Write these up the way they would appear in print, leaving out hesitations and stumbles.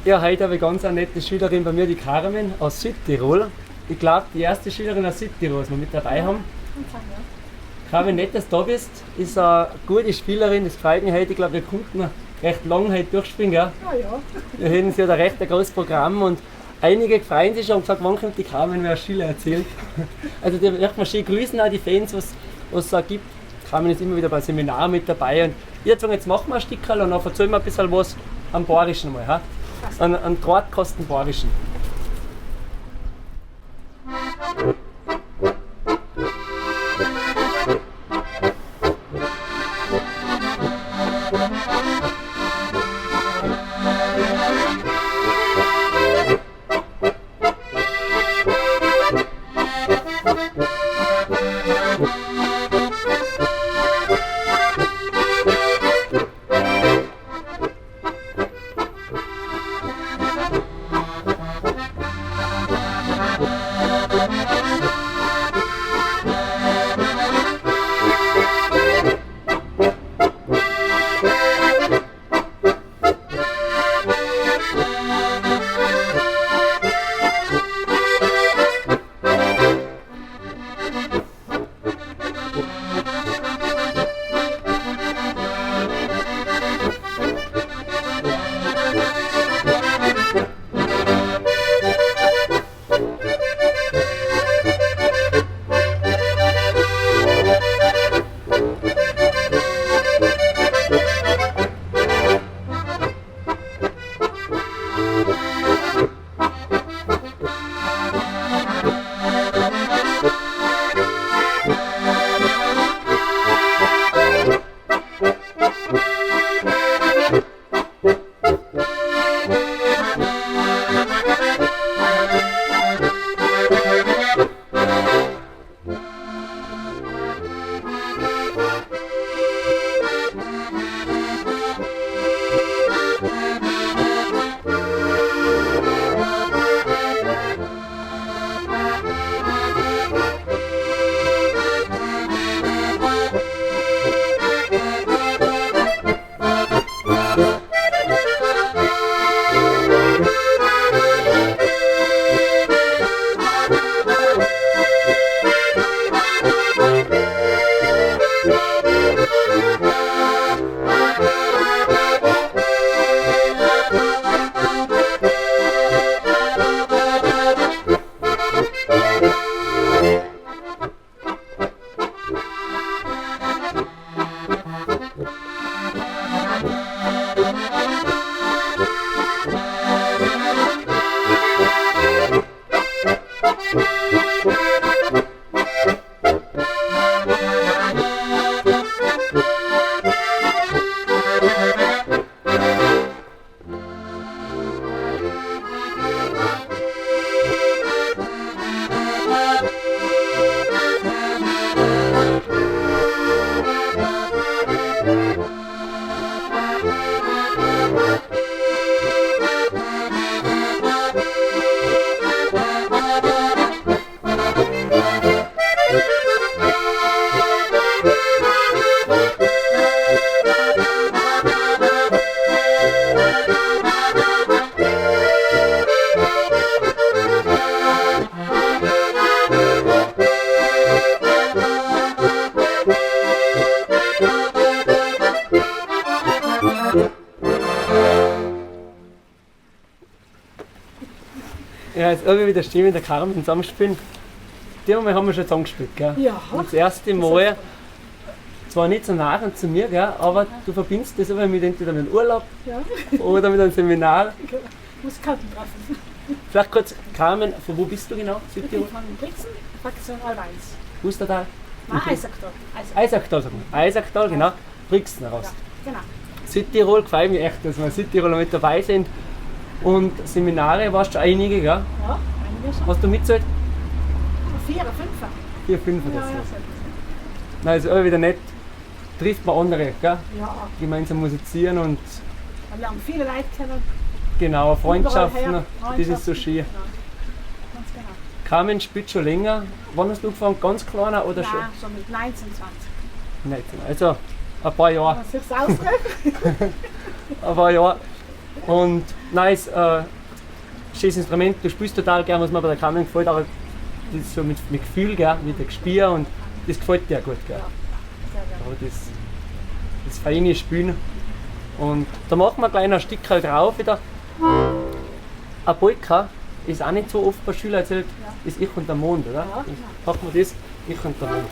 Ja, heute habe ich ganz eine nette Schülerin bei mir, die Carmen aus Südtirol. Ich glaube, die erste Schülerin aus Südtirol, was wir mit dabei haben. Carmen, nett, dass du da bist. Ist eine gute Spielerin, das freut mich heute. Ich glaube, wir konnten recht lang heute durchspielen. Gell? Ja, ja. Wir hätten sie ja ein recht ein großes Programm und einige freuen sich schon und gesagt, wann kommt die Carmen, mir als Schüler erzählt. Also die möchte man schön grüßen, auch die Fans, was es da gibt. Carmen ist immer wieder beim Seminar mit dabei und ich würde sagen, jetzt machen wir ein Stickerl und dann erzählen wir ein bisschen was am Bayerischen mal. Ha? An Drahtkosten Bayerischen. Ja, jetzt irgendwie wieder Stimme in der Carmen zusammenspielen. Die Mal haben wir schon zusammengespielt, gell? Ja. Und das erste Mal, zwar nicht so nah zu mir, gell, aber du verbindest das immer mit entweder mit einem Urlaub Ja. oder mit einem Seminar. Muss Karten treffen. Vielleicht kurz, Carmen, von wo bist du genau? Ich bin Südtirol? von Brixen, Fraktion Alweins. Pustertal? Nein, Eisacktal. Eisacktal. Eisacktal, sag mal. Eisacktal, genau. Brixen raus. Ja, genau. Südtirol gefällt mir echt, dass wir Südtiroler mit dabei sind. Und Seminare warst du einige, gell? Ja, einige schon. Hast du mitzählt? Vier oder fünf. 4, 5 oder Ja, so. ja, so. Nein, ist immer wieder nett. Trifft man andere, gell? Ja, Gemeinsam musizieren und wir lernen viele Leute kennen. genau, Freundschaften, Überall her. das ist so schön. Genau. Ganz genau. Carmen spielt schon länger. Wann hast du angefangen? Ganz kleiner oder schon? Nein, schon mit 19, 20. 19. Also ein paar Jahre. Wenn sich's ausrechnet. Ein paar Jahre. Und nice, schönes Instrument, du spielst total gern, was mir bei der Carmen gefällt, aber das ist so mit Gefühl, gell, mit dem Gespür und das gefällt dir gut, gell. Ja, sehr gerne. Aber das feine Spielen. Und da machen wir gleich noch ein Stückchen drauf wieder. Eine Polka ist auch nicht so oft bei Schülern erzählt, Ja. ist Ich und der Mond, oder? Ja, genau. Machen wir das, Ich und der Mond.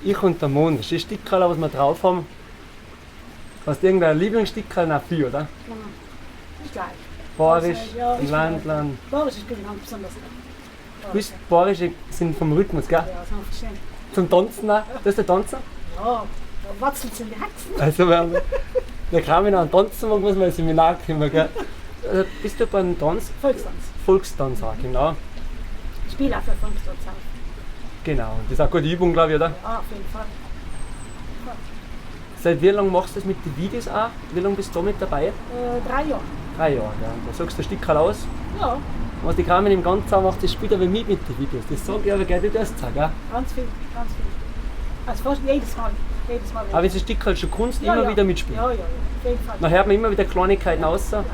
Ich und der Mond, das ist das Stickerl, was wir drauf haben. Hast du irgendein Lieblingsstickerl? Nein, viel, oder? Nein, ist gleich. Bayerisch, Ja, ich Landland. Bayerisch ist ganz besonders. Bayerisch, Bist Bayerische sind vom Rhythmus, gell? Ja, das ist einfach schön. Zum Tanzen auch. Das ist der Tanzen? Ja, da watzelt in die Haxen. Also, wir haben, da kam ich noch einen Tanzen, muss man ins Seminar kommen, gell? Also, bist du beim Tanz? Volkstanz. Volkstanz auch, genau. Ich spiele auch für Volkstanz auch. Genau. Und das ist auch eine gute Übung, glaube ich, oder? Ja, auf jeden Fall. Seit wie lange machst du das mit den Videos auch? Wie lange bist du da mit dabei? 3 Jahre. 3 Jahre, gell? Da sagst du Stickerl aus. Ja. Was die Carmen im Ganzen auch macht, das spielt aber mit den Videos. Das sag ich aber gell, du darfst sagen, gell? Ganz viel, ganz viel. Also fast jedes Mal. Jedes Mal. Aber wenn du Stickerl schon kannst, Ja, immer ja. wieder mitspielen. Ja, ja, ja. Auf jeden Fall. Dann hört man immer wieder Kleinigkeiten raus. Ja.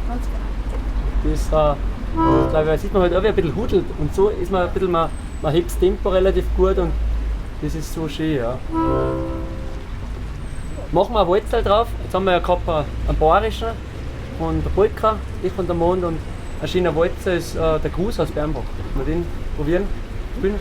Ganz genau. Das, glaube ich, sieht man halt auch, wie ein bisschen hudelt. Und so ist man ein bisschen, man hebt das Tempo relativ gut und das ist so schön, ja. Machen wir eine Walzer drauf. Jetzt haben wir ja gehabt einen bayerischen und der Polka, ich und der Mond und ein schöner Walzer ist der Gruß aus Bernbach. Wollen wir den probieren? Spielen?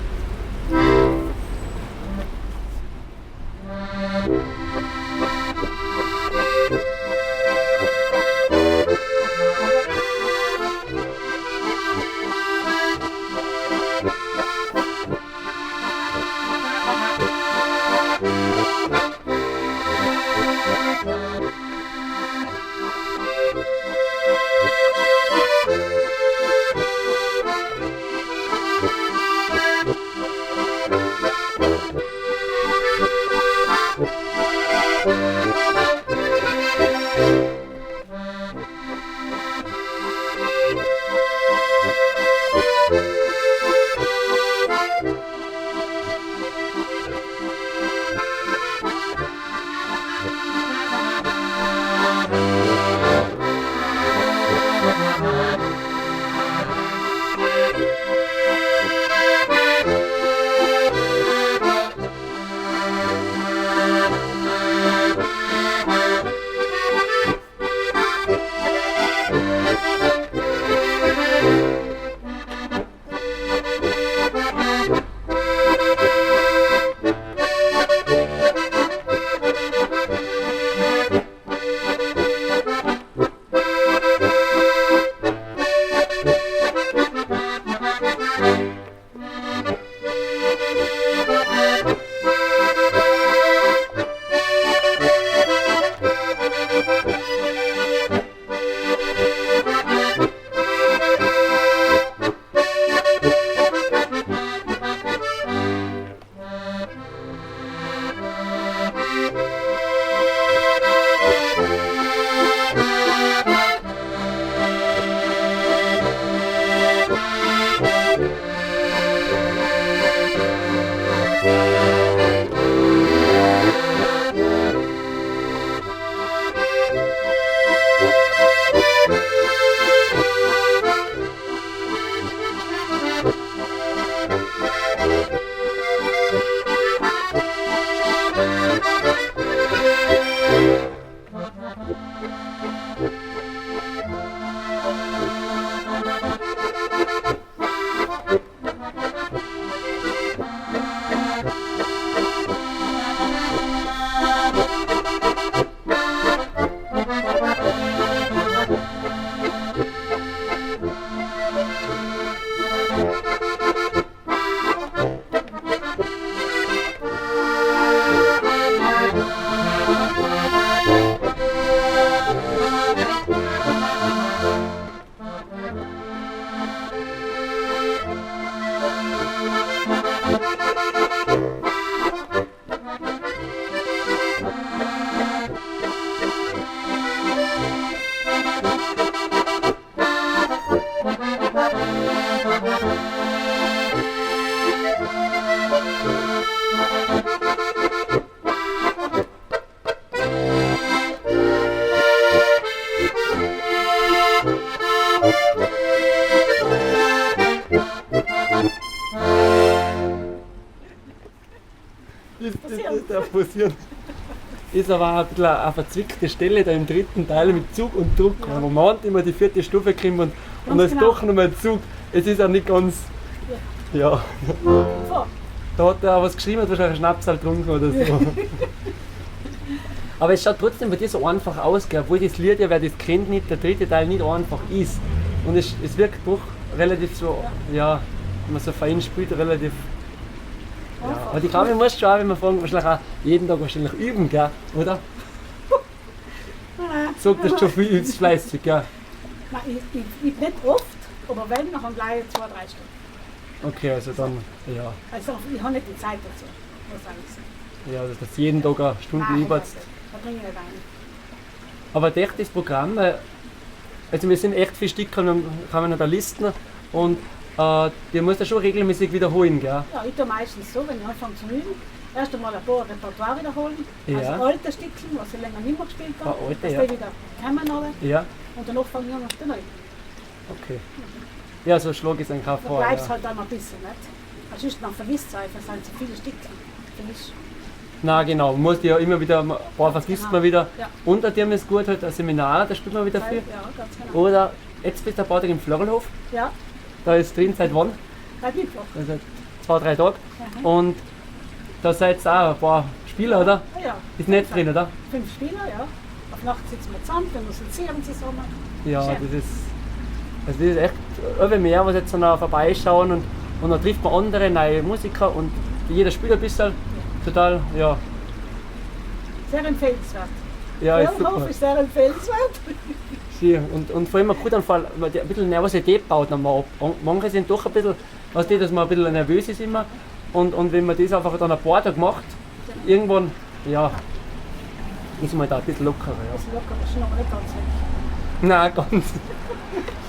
Das darf passieren. Ist aber auch ein bisschen eine verzwickte Stelle da im dritten Teil mit Zug und Druck, ja. Wo man immer die vierte Stufe kommt und dann ist doch nochmal Zug. Es ist auch nicht ganz. Ja. Ja. Da hat er auch was geschrieben, hat wahrscheinlich einen Schnaps getrunken oder so. Aber es schaut trotzdem bei dir so einfach aus, gell? Obwohl das Lied ja, wer das kennt, nicht, der dritte Teil nicht einfach ist. Und es wirkt doch relativ so, ja, wenn man so fein spielt, relativ. Ja. Aber die Carmen muss schon auch, wenn wir fragen, wahrscheinlich auch jeden Tag wahrscheinlich üben, gell? Oder? Sagt, dass du schon viel übst, fleißig, gell? Nein, ich übe nicht oft, aber wenn, dann gleich 2-3 Stunden. Okay, also dann, ja. Also ich habe nicht die Zeit dazu, muss ich sagen. Ja, also dass du jeden Tag eine Stunde übst. Da bringe ich nicht ein. Aber echt das Programm, also wir sind echt viele Stücke, kann man noch da listen und die musst du schon regelmäßig wiederholen, gell? Ja, ich tue meistens so, wenn ich anfange zu üben, erst einmal ein paar Repertoire wiederholen, ja. Also alte Stückchen, was ich länger nicht mehr gespielt habe, alte, dass ja. Die wieder kommen alle. Ja. Und danach fange ich an auf den neuen. Okay. Ja, so schlage ich es eigentlich auch vor. Da bleibst ja. halt dann ein bisschen, nicht? Ansonsten dann vergisst es einfach, es sind so viele Stückchen. Vergisst. Nein, genau, man muss die ja immer wieder, ein paar vergisst genau. man wieder. Ja. Und dem ist gut halt ein Seminar, da spielt man wieder viel. Ja, ganz genau. Oder jetzt bist du ein paar Tage im Flörlhof. Ja. Da ist drin seit wann? Seit Mittwoch. Also seit 2-3 Tagen. Mhm. Und da seid ihr auch ein paar Spieler, oder? Ja. Ist nicht drin, oder? 5 Spieler, ja. Auf Nacht sitzen wir zusammen, wir musizieren zusammen. Ja, Schön. Das ist echt immer mehr, was jetzt dann vorbeischauen und dann trifft man andere neue Musiker und jeder spielt ein bisschen. Ja. Total, ja. Sehr empfehlenswert. Ja, ist Quellhof super. ist sehr empfehlenswert. Schön. Und vor allem man gut anfall, weil die ein bisschen Nervosität baut dann mal ab. Und manche sind doch ein bisschen, weißt du, dass man ein bisschen nervös ist immer. Und wenn man das einfach dann ein paar Tage macht, irgendwann, ja, ist man da ein bisschen lockerer. Ja. Ist locker, ist noch nicht ganz weg. Nein, ganz,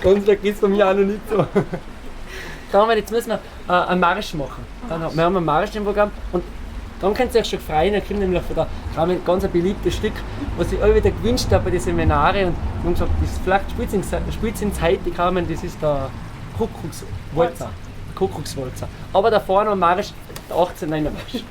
ganz weg ist bei mir auch noch nicht so. Dann, jetzt müssen wir einen Marsch machen. Dann, wir haben einen Marsch im Programm und dann könnt ihr euch schon freuen, da kommt nämlich von der Carmen ganz ein beliebtes Stück, was ich alle wieder gewünscht habe bei den Seminaren und wir haben gesagt, das vielleicht spielt in Zeit, die Carmen, das ist der Kuckuckswalzer. Kuckuckswalzer. Aber da vorne am Marsch, der 18-9er Marsch.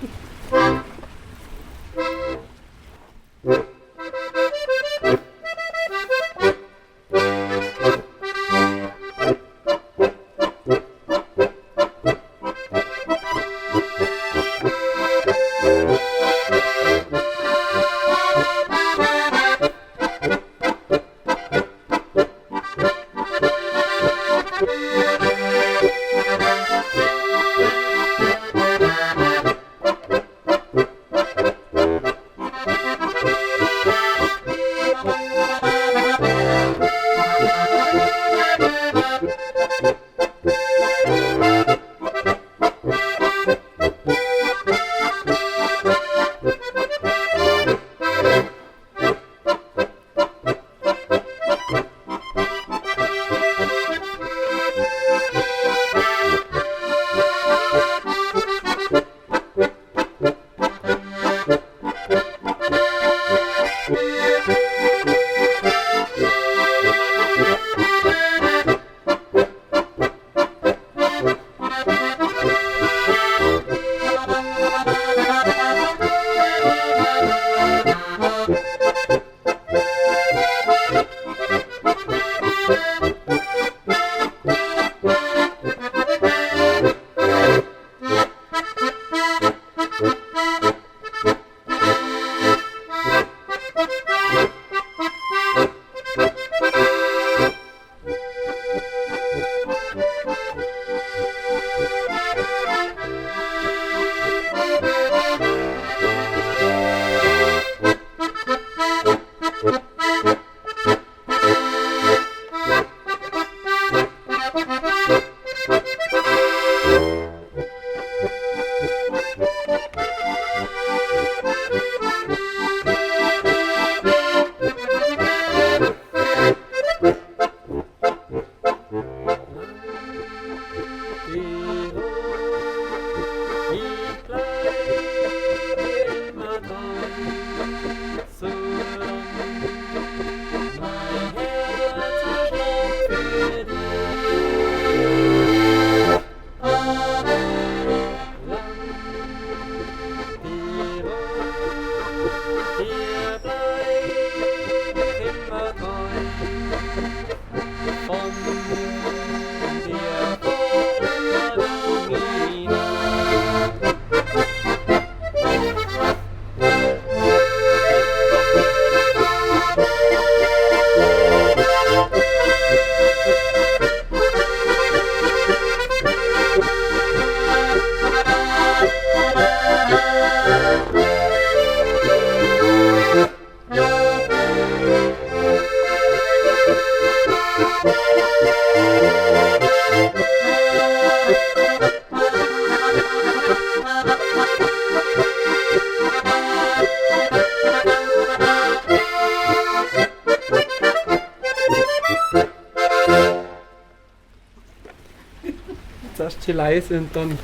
Zuerst schön leise und dann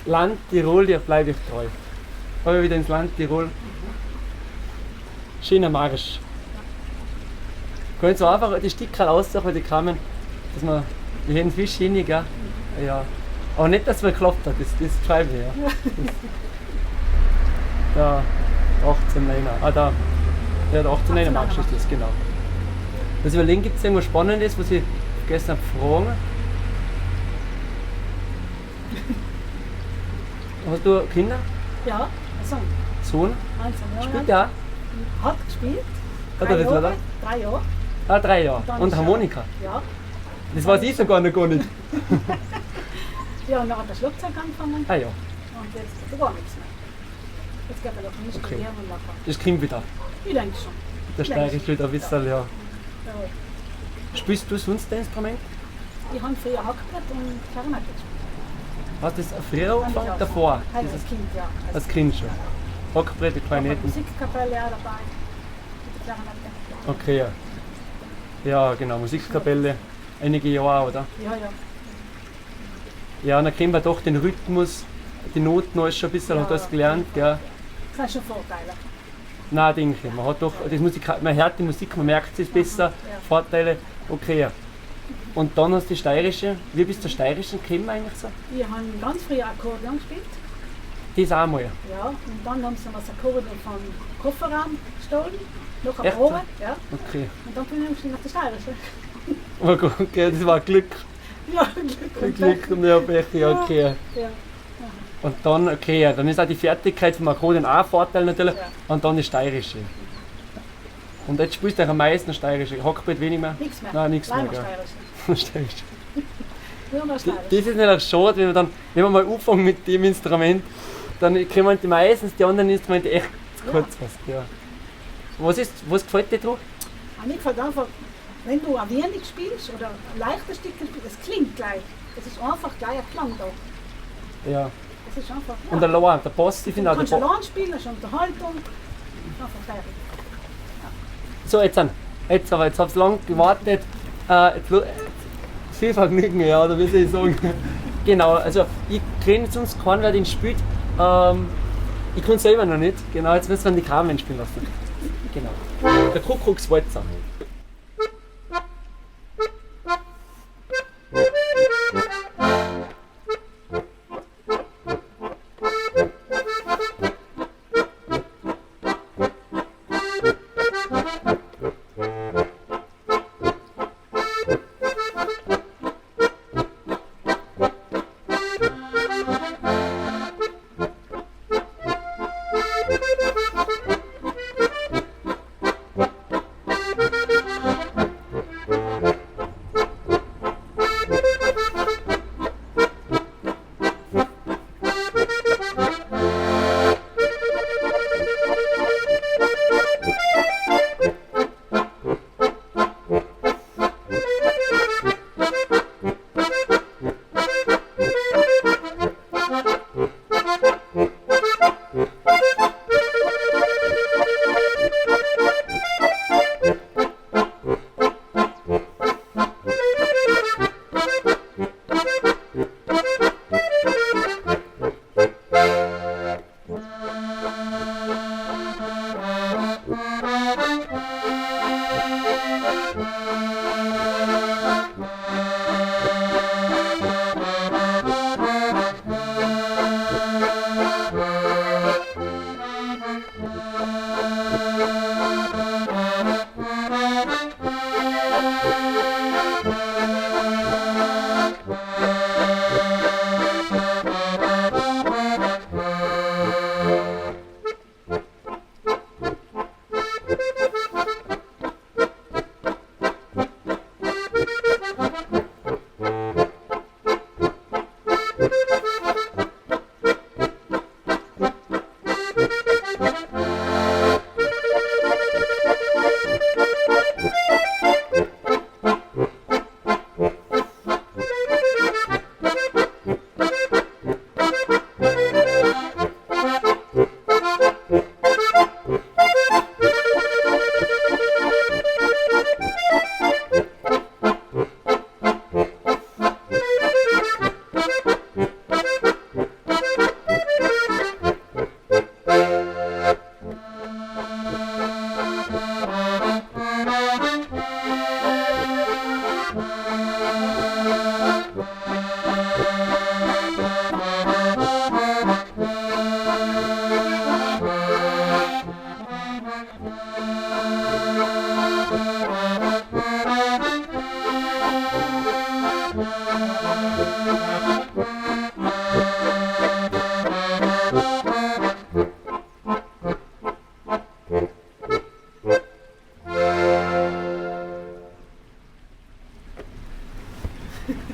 Land Tirol, dir bleibe ich treu. Aber wieder ins Land Tirol. Schöner Marsch. Können so einfach die Stickerl aussuchen, weil die kamen, dass man die hätten viel schöner, gell? Ja. Aber nicht, dass man geklopft hat, das schreibe ich, ja. Der 18-9er. Ah, da. Ja, der 18-9er Marsch ist das, genau. Was überlegen, gibt es irgendwas Spannendes, was ich vergessen habe zu fragen? Hast du Kinder? Ja, ein Sohn. Sohn? Ein Sohn, ja. Spielt der auch? Hat gespielt. Hat er das, oder? 3 Jahre. Ah, 3 Jahre. Und Und Harmonika? Ja. Das weiß ich sogar noch gar nicht. Ja, und dann hat er Schlagzeug angefangen. Ah ja. Und jetzt hat er gar nichts mehr. Jetzt geht er noch nicht Okay. studieren und nachher. Das kommt wieder. Ich denke schon. Der Steirische wieder ein bisschen, ja. Ja. Spielst du sonst ein Instrument? Ich habe früher Hackbrett und Klarinette gespielt. Hast du das früher angefangen? Davor? Halt Dieses, als Kind, ja. Als als Kind schon. Hackbrett, die Ich war bei der Klarinetten. Musikkapelle auch dabei. Mit der Klarinette. Okay, ja. Ja, genau, Musikkapelle. Einige Jahre, oder? Ja, ja. Ja, dann kennt man doch den Rhythmus, die Noten alles schon ein bisschen, Ja, hat das ja. gelernt, gell? Das sind schon Vorteile. Nein, denke ich. Man hat doch, das Musik, man hört die Musik, man merkt es besser, ja. Vorteile, okay, ja. Und dann hast du die steirische, wie bist du zur steirischen gekommen eigentlich so? Ich habe ganz früh Akkordeon gespielt. Das auch mal. Ja, und dann haben sie mir das Akkordeon vom Kofferraum gestohlen. Noch eine Echt? Probe. Ja. Okay. Und dann bin ich nach der Steirische. Oh Gott, okay, das war Glück. Ja, Glück und Glück und ja, Pech, ja, okay. Ja. Und dann, okay, ja, dann ist auch die Fertigkeit vom Akkordeon auch ein Vorteil natürlich. Ja. Und dann die steirische. Und jetzt spielst du auch am meisten steirische. Hackbrett wenig mehr? Nichts mehr. Nein, nichts mehr, Leider gell. Steirische. Steirische. Nur noch Steirische. Das ist natürlich schade, wenn man dann, wenn man mal anfängt mit dem Instrument, dann kommen die meistens die anderen Instrumente echt zu kurz fast, ja. Was gefällt dir drauf? Und mir gefällt einfach, wenn du ein wenig spielst oder ein leichtes Stück spielst, es klingt gleich. Es ist einfach gleich ein Klang da. Ja. Es ist einfach, ja. Und allein, der Bass, ich finde du auch der kannst Bass. allein spielen, es ist Unterhaltung. Einfach fertig. So, jetzt an. Jetzt aber, jetzt hab's lang gewartet. Jetzt, viel Vergnügen, ja, oder wie soll ich sagen? Genau, also ich kenne sonst keinen, wer den spielt. Ich kann selber noch nicht. Genau, jetzt müssen wir die Carmen spielen lassen. Genau. Der Kuckuckswalzer.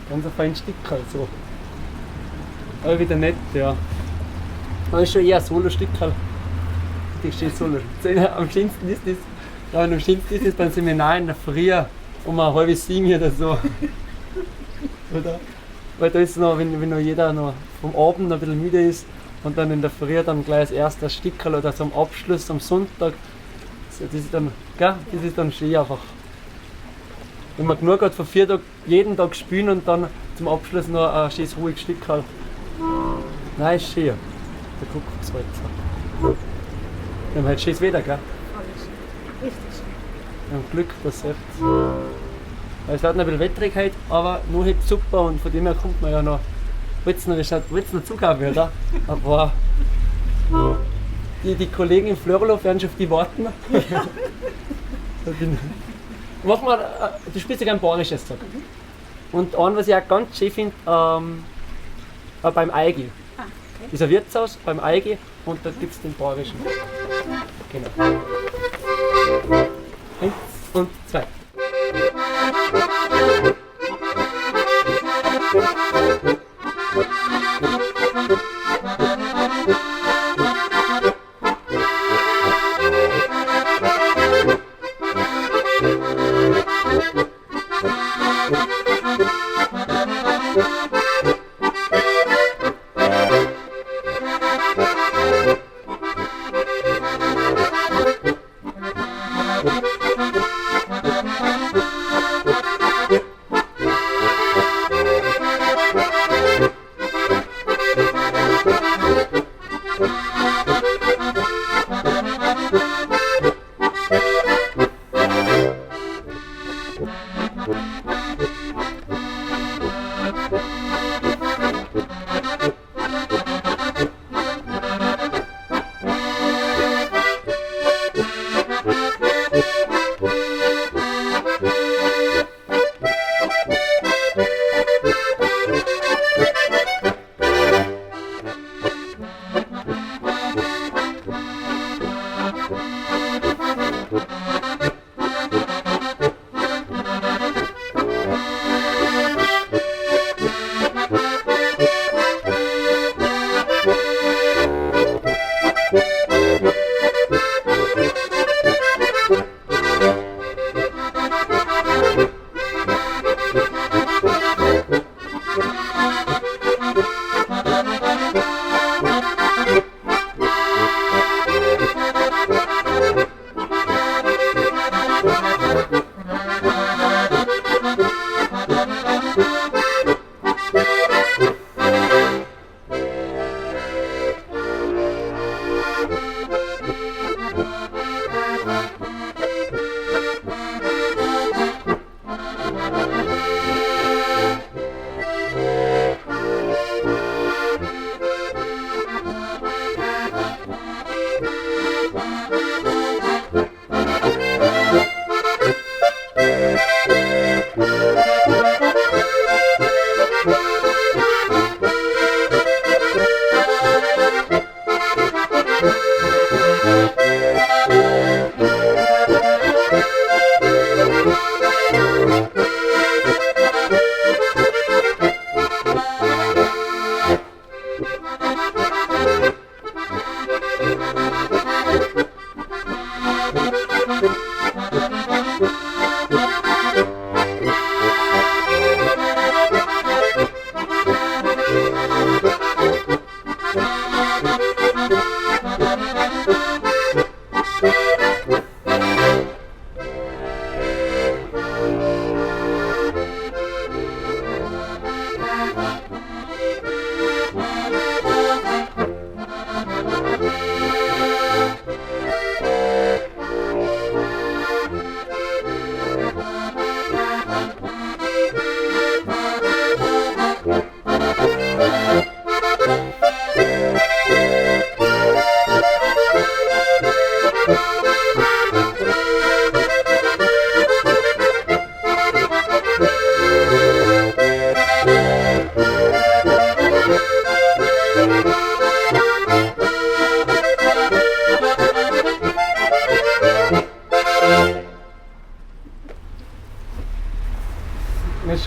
Ganz ein feines Stück halt so. Aber wieder nett, ja. Aber ist schon eher ein Solo-Stück halt. richtig schön Solo. Am schönsten ist das, ja, am schönsten ist das beim Seminar in der Früh um 6:30 oder so. Oder? Weil da ist noch, wenn noch jeder noch vom Abend noch ein bisschen müde ist und dann in der Früh dann gleich das erste Stickerl oder zum Abschluss am Sonntag. So, das ist dann, gell? Das ist dann schön einfach. Wenn man genug hat von 4 Tagen jeden Tag spielen und dann zum Abschluss noch ein schönes ruhiges Stickerl. Nein, ist schön. Der Kuckuckswalzer. Wir haben halt schönes Wetter, gell? Richtig schön. Wir haben Glück, dass es echt. Es hat noch ein bisschen Wettrigkeit, aber nur halt super und von dem her kommt man ja noch. Wollt's noch, wollt's noch Zugabe, oder? Aber die Kollegen im Flörlof werden schon auf die warten. Ja. Mach mal, du spielst ja gern Bayerisches, sag. Und ein, was ich auch ganz schön finde, beim Eigi. Ah, okay. Das ist ein Wirtshaus beim Eigi und da gibt es den Bayerischen. Genau. 1 und 2.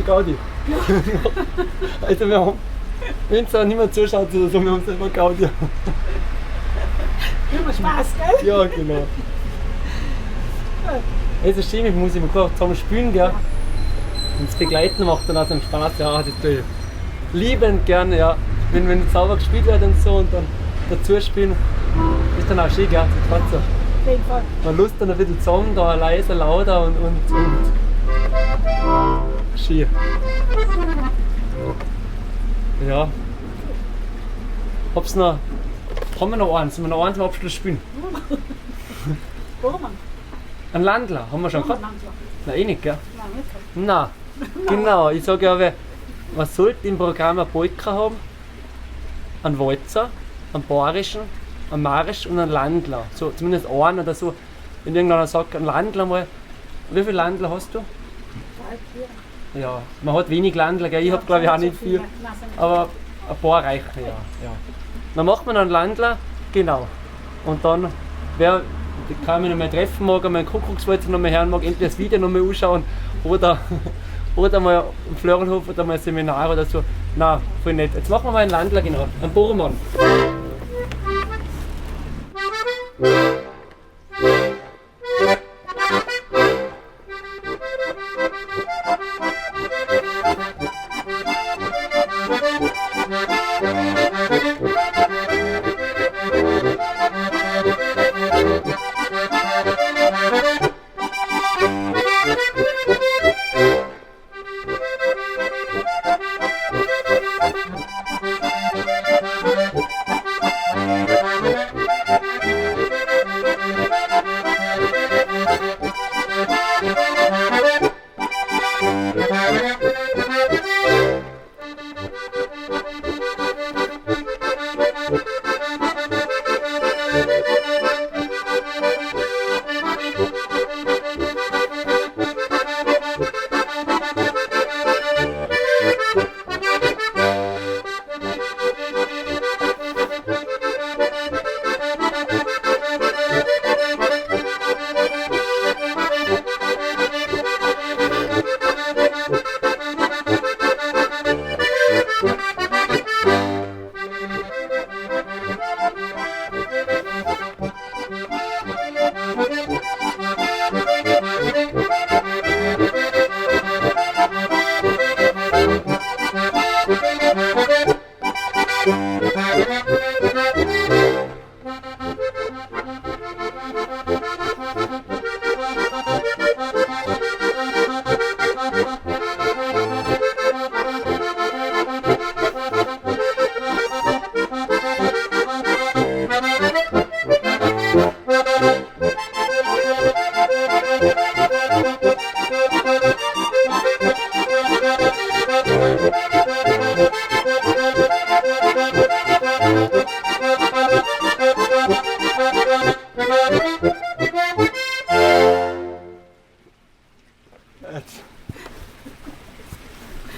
Gaudi. Also wir haben, wenn es auch niemand zuschaut oder so, wir haben selber Gaudi. Wir haben Spaß, gell? Ja, genau. Es ist schön mit Musik, man kann auch zusammen spielen, gell? Und das Begleiten macht dann auch so Spaß, ja, das tue ich liebend gerne, ja. Wenn sauber gespielt wird und so und dann dazu spielen, ist dann auch schön, gell? Das so. Auf jeden Fall. Man lust dann ein bisschen zusammen, da leiser, lauter und schön. Ja. Hab's noch, haben wir noch eins? Sollen wir noch eins zum Abschluss spielen? Bormann. Ein Landler, haben wir schon gehabt? Landler. Nein, eh nicht, gell? Nein, nicht gehabt. Nein, genau. Ich sage ja, man sollte im Programm eine Polka haben, einen Walzer, einen Bayerischen, einen Marsch und einen Landler. So, zumindest einen oder so. Wenn irgendeiner sagt, einen Landler mal. Wie viele Landler hast du? 3, 4. Ja, man hat wenig Landler, gell? Ich habe glaube ich auch nicht viel. Aber ein paar reichen, ja. Ja. Dann macht man einen Landler, genau. Und dann, wer die kann mich noch mal treffen mag, einmal einen Kuckuckswalzer noch mal hören mag, entweder das Video noch mal anschauen oder mal im Flörenhof oder mal ein Seminar oder so. Nein, voll nett. Jetzt machen wir mal einen Landler, genau, einen Bormann.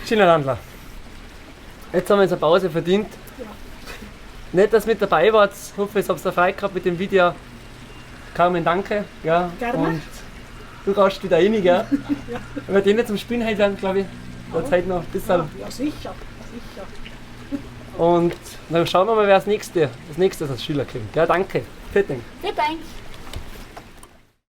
Schöner Landler. Jetzt haben wir uns eine Pause verdient. Ja. Nett, dass ihr mit dabei wart. Ich hoffe, ihr habt es Freude gehabt mit dem Video. Carmen, danke. Ja. Gerne. Und du rauscht wieder rein, gell? Ja. Wir werden nicht zum Spielen heute werden, glaube ich. Da Zeit noch ein bisschen. Ja, sicher. Sicher. Und dann schauen wir mal, wer das nächste als Schüler kommt. Ja, danke. Vielen Dank. Vielen Dank.